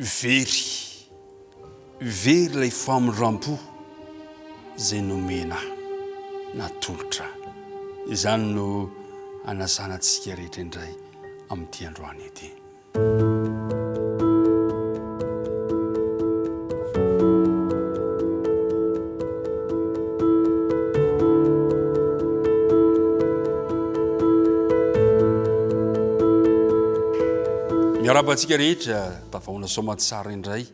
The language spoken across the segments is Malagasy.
Very, very ilay famindram-po izay nomena ahy, natolotra ahy. Izany no anasana antsika rehetra indray amin'ity androany ity. Miarahaba antsika rehetra, tafahoana soamantsara indray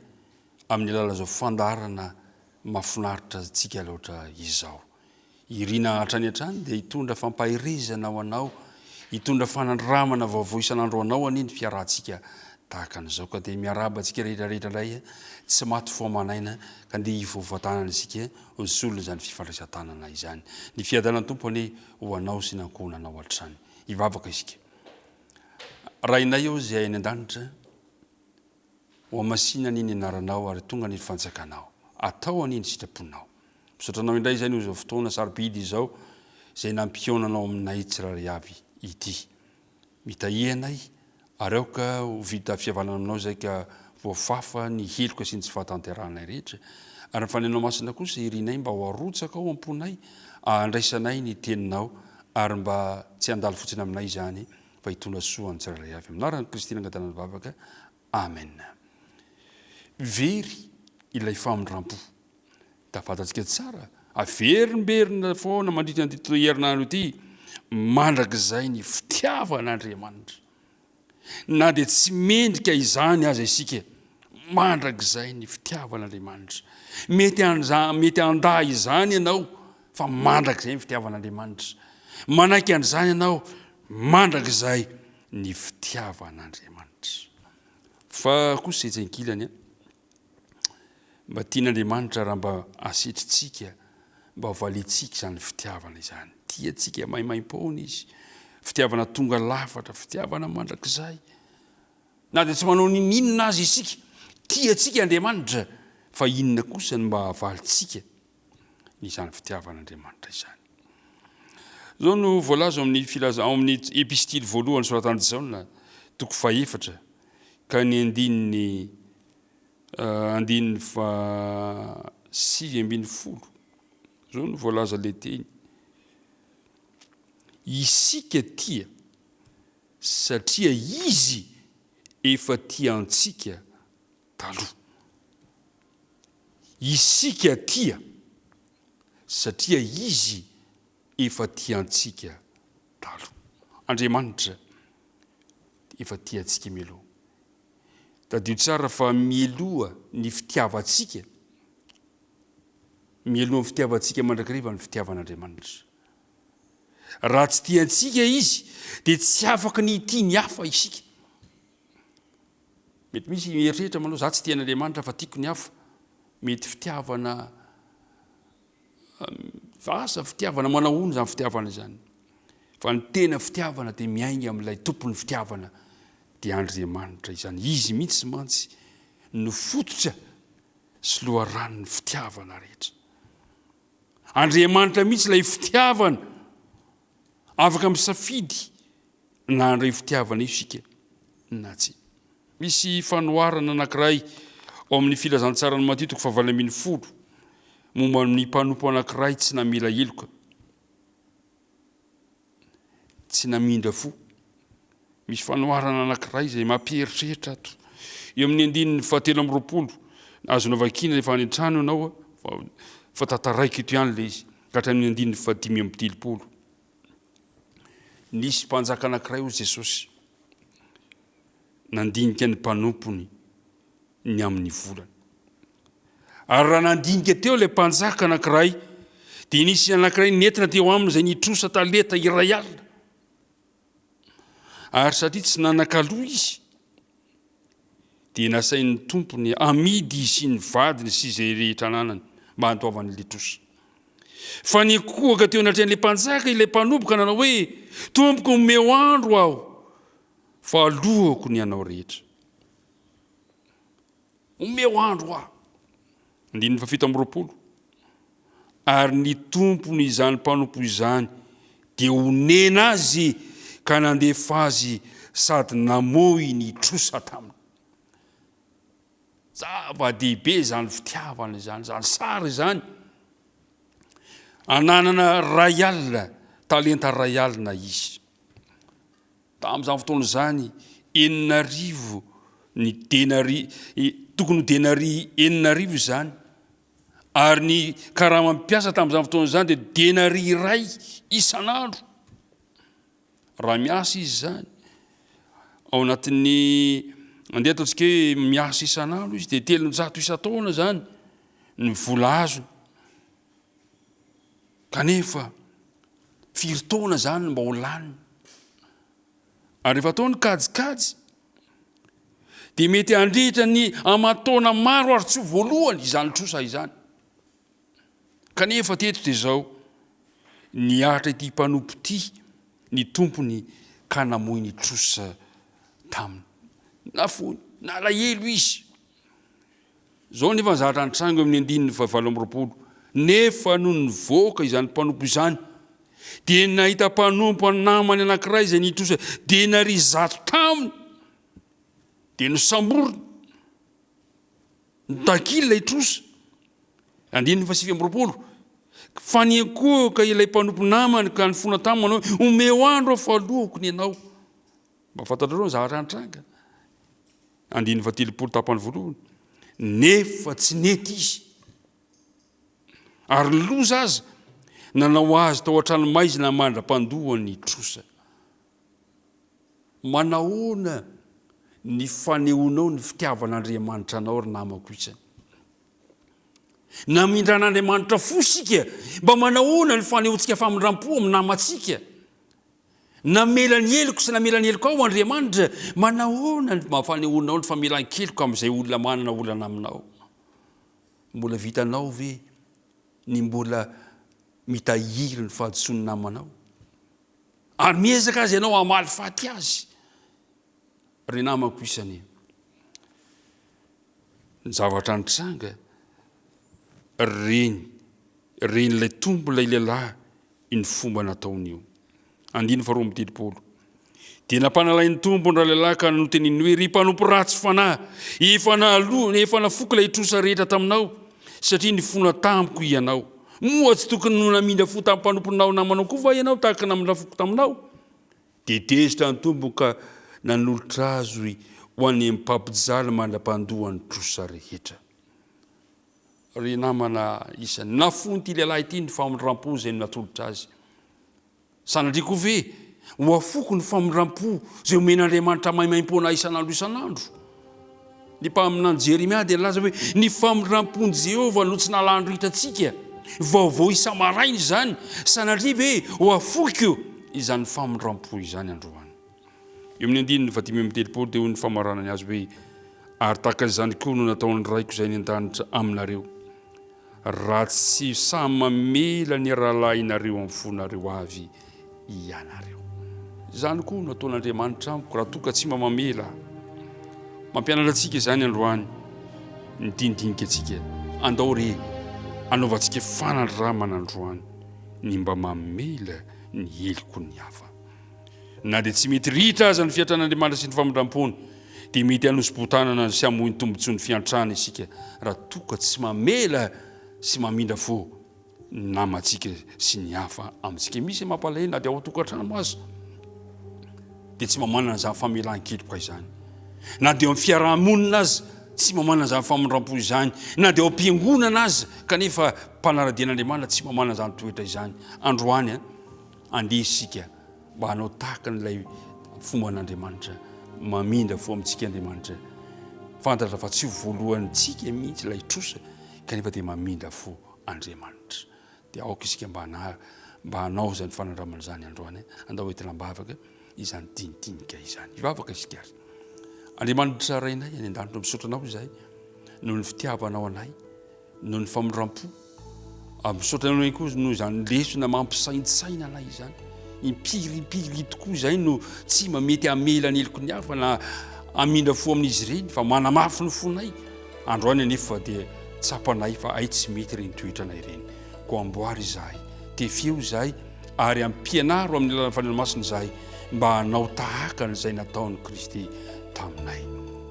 amin'ny alalan'izao fandaharana mahafinaritra antsika loatra izao. Irina hatrany hatrany dia hitondra fampaherezana ho anao, hitondra fanandramana vaovao isan'andro ho anao anie ny fiarahantsika tahaka an'izao. Ka dia miarahaba antsika rehetra rehetra indray, tsy maty fo aman'aina, ka andeha hivoavoa-tanana isika ho solon'izany fifandraisan-tanana izany. Ny fiadanan'ny Tompo anie ho anao sy ny ankohonanao hatrany. Hivavaka isika. Rainay ô izay any an-danitra, Hohamasina anie ny anaranao ary tonga anie ny fanjakanao. Atao anie ny sitraponao. Misaotra anao indray izay noho izao fotoana sarobidy izao izay nampihaonanao aminay tsirairay avy ity. Mitahia anay ary aoka ho vita fihavanana aminao izay ka voafafa ny heloka sy ny tsy fahatanterahanay rehetra. Ary ny Fanahinao Masina kosa irinay mba ho arotsaka ao am-ponay ahandraisanay ny teninao ary mba tsy handalo fotsiny aminay izany fa hitondra soa an'ny tsirairay avy. Amin'ny anaran'i Kristy nangatahana ny vavaka. Amen. Very ilay famindrampo. Da fantatsika tsara, averimberina foana mandritra an'ity herinandro ity, mandrakizay ny fitiavan'Andriamanitra. Na dia tsy mendrika izany aza isika, mandrakizay ny fitiavan'Andriamanitra. Mety anza, mety handà izany ianao, fa mandrakizay ny fitiavan'Andriamanitra. Manaiky an'izany ianao, mandrakizay ny fitiavan'Andriamanitra. Fa kosa etsy ankilany, mba tian'Andriamanitra raha mba asetrintsika, mba valiantsika izany fitiavana izany. Tia antsika maimaimpoana Izy. Fitiavana tonga lafatra, fitiavana mandrakizay. Na dia tsy manao n'inon'inona aza isika, tia antsika Andriamanitra, fa inona kosa no mba havalintsika izany fitiavan'Andriamanitra izany. Izao no voalaza ao amin'ny filaza ao amin'ny epistily voalohany soratan'i Jaona, toko fahefatra, ka ny andininy eh, andininy fa 19. Izao no voalaza le teny. Isika tia satria izy efa tia antsika taloha. Isika tia satria Izy efa tia antsika taloha. Andriamanitra efa tia antsika mialoha. Tadidio tsara fa mialoha ny fitiavantsika, mialoha ny fitiavantsika mandrakariva ny fitiavan'Andriamanitra. Raha tsy tia antsika Izy dia tsy afaka ny hitia ny hafa isika. Mety misy mieritreritra manao za tsy tia an'Andriamanitra fa tiako ny hafa. Mety fitiavana asa fitiavana manahoana izany fitiavana izany. Fa ny tena fitiavana dia miainga amin'ilay tompon'ny fitiavana dia Andriamanitra izany. Izy mihitsy mantsy no fototra sy loharanon'ny fitiavana rehetra. Andriamanitra mihitsy ilay fitiavana. Afaka misafidy na handray fitiavana io isika na tsia. Misy fanoharana anankiray ao amin'ny Filazantsaran'i Matio toko fahavalo 18 momba ny mpanompo anankiray tsy namela heloka, tsy namindra fo. Misy fanoharana anankiray izay mampieritreritra ato. Eo amin'ny andininy fahatelo amby 20, azonao vakiana rehefa any an-trano ianao, fa, fa tantaraiko eto ihany ilay izy, ka hatramin'ny andininy fahadimy amby 30. Nisy mpanjaka anankiray hoy Jesosy, nandinika ny mpanompony ny amin'ny volany. Ary raha nandinika teo ilay mpanjaka anankiray, dia nisy anankiray nentina teo aminy izay nitrosa talenta 1000. Ary satria tsy nanan-kaloa izy, dia nasain'ny tompony amidy izy sy ny vadiny sy izay rehetra ananany mba handoavany ilay trosa. Fa nikohaka teo anatrehan'ilay mpanjaka ilay mpanompo ka nanao hoe, Tompoko, omeo andro aho, fa aloako ny anao rehetra. Omeo andro aho. Andininy faha 27. Ary ny tompony izany mpanompo izany dia onena azy ka nandefa azy sady namoy ny trosa taminy. Zava-dehibe izany fitiavana izany, izany sary izany. Ananana ray alina, talenta ray alina izy. Tamin'izany fotoana izany, 6000 ny denaria, tokony ho denaria 6000 izany. Ary ny karaman'ny mpiasa tamin'izany fotoana izany dia denaria iray isan'andro. Raha miasa izy izany, ao anatin'ny, andeha ataontsika hoe miasa isan'andro izy dia 300 isan-taona izany ny vola azony. Kanefa firy taona izany no mba ho laniny? Ary rehefa atao ny kajikajy dia mety handritra ny aman-taona maro ary tsy ho voalohany izany trosa izany. Kanefa teto dia izao, niaritra ity mpanompo ity ny tompony ka namoy ny trosa taminy. Nafoiny, nalahelo izy. Izao anefa ny zavatra nitranga eo amin'ny andininy faha-28, Nefa nony nivoaka izany mpanompo izany, dia nahita mpanompo namany anankiray izay nitrosa denaria zato taminy, dia nosamboriny. Nitaky ilay trosa. Andininy faha-29, Fa niankohoka ilay mpanompo namany ka nifona taminy manao hoe, Omeo andro aho fa lohako ny anao. Mba fantatrareo ny zavatra nitranga. Andininy faha-30 tapany voalohany, Nefa tsy nety izy. Ary ny loza aza, nanao azy tao an-tranomaizina mandra-pandoa ny trosa. Manahoana ny fanehoanao ny fitiavan'Andriamanitra anao ry namako isany? Namindran'Andriamanitra fo isika, mba manahoana ny fanehoantsika famindram-po amin'ny namantsika? Namela ny heloko sy namela ny helokao Andriamanitra, manahoana ny mba fanehoanao ny famelan-keloka amin'izay olona manana olana aminao? Mbola vitanao ve ny mbola mitahiry ny fahadisoan'ny namanao? Ary miezaka aza ianao hamaly faty azy, ry namako isany. Ny zavatra nitranga, reny, ren'ilay tompo ilay lehilahy iny fomba nataony io. Andininy faharoa amby 30. Dia nampanalain'ny tompo ny ralehilahy ka noteneniny hoe, ry mpanompo ratsy fanahy, efa nahaloa, efa nafoiko ilay trosa rehetra taminao, satria nifona tamiko ianao. Moa tsy tokony ho namindra fo tamin'ny mpanomponao namanao koa va ianao tahaka ny namindra foko taminao? Dia tezitra ny tompony ka nanolotra azy ho any amin'ny mpampijaly mandra-pandoa ny trosa rehetra. Ry namana isany, nafoin'ity lehilahy ity ny famindram-po izay natolotra azy. Sanatria koa ve ho afoko ny famindram-po izay omen'Andriamanitra maimaimpoana isan'andro isan'andro? Ny mpaminany Jeremia dia nilaza hoe ny famindram-pon'i Jehovah no tsy nahalany ritra antsika. Vaovao isa-maraina izany. Sanatria ve ho afoko izany famindram-po izany androany? Eo amin'ny andininy faha-35 dia hoy ny famaranany azy hoe ary tahaka izany koa no nataon'ny Raiko izay any an-danitra aminareo. Raha tsy samy mamela ny rahalahinareo amin'ny fonareo avy ianareo. Izany koa no ataon'Andriamanitra amiko raha toa ka tsy mba mamela aho. Mampianatra antsika izany androany ny dinidinika antsika. Andao re anaovantsika fanandramana androany ny mba mamela ny heloky ny hafa. Na dia tsy mety ritra aza ny fiantran'Andriamanitra sy ny famindram-pony, dia mety hanosi-botanana sy hamoy ny tombontsoan'ny fiantrana isika raha toa ka tsy mamela sy mamindra fo ny namantsika sy ny hafa amintsika. Misy mampalahelo na dia ao an-tokantrano aza dia tsy mamanana izany famelan-keloka izany. Na dia ao amin'ny fiaraha-monina aza tsy mamanana izany famindram-po izany. Na dia ao am-piangonana aza kanefa mpanara-dia an'Andriamanitra tsy mamanana izany toetra izany. Androany Andeha isika mba hanao tahaka an'ilay fomban'Andriamanitra. Mamindra fo amintsika Andriamanitra. Fantatra fa tsy ho voalohantsika mihitsy ilay trosa, kanefa dia mamindra fo Andriamanitra. Dia aoka isika mba hana, mba hanao izany fanandramana izany androany. Andao entina am-bavaka izany dinidinika izany. Hivavaka isika ary. Andriamanitra Rainay any an-danitra, misaotra Anao izahay noho ny fitiavanao anay. Noho ny famindram-po. Ary misaotra anao ihany koa noho izany lesona mampisaintsaina anay izany. Impiry impiry tokoa izay no tsy mba mety hamela ny heloky ny hafa na hamindra fo amin'izy ireny fa manamafy ny fonay. Androany anefa dia tsapanay fa hay tsy mety ireny toetranay ireny. Koa amboary izahay, tefeo izahay ary ampianaro amin'ny alalan'ny Fanahy Masina izahay mba hanao tahaka an'izay nataon'i Kristy taminay.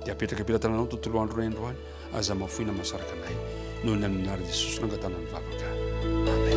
Dia apetraka am-pelatananao ny tontolo andronay androany. Aza mahafoy na mahasaraka anay. Noho ny amin'ny anaran'i Jesosy no angatahana ny vavaka. Amen.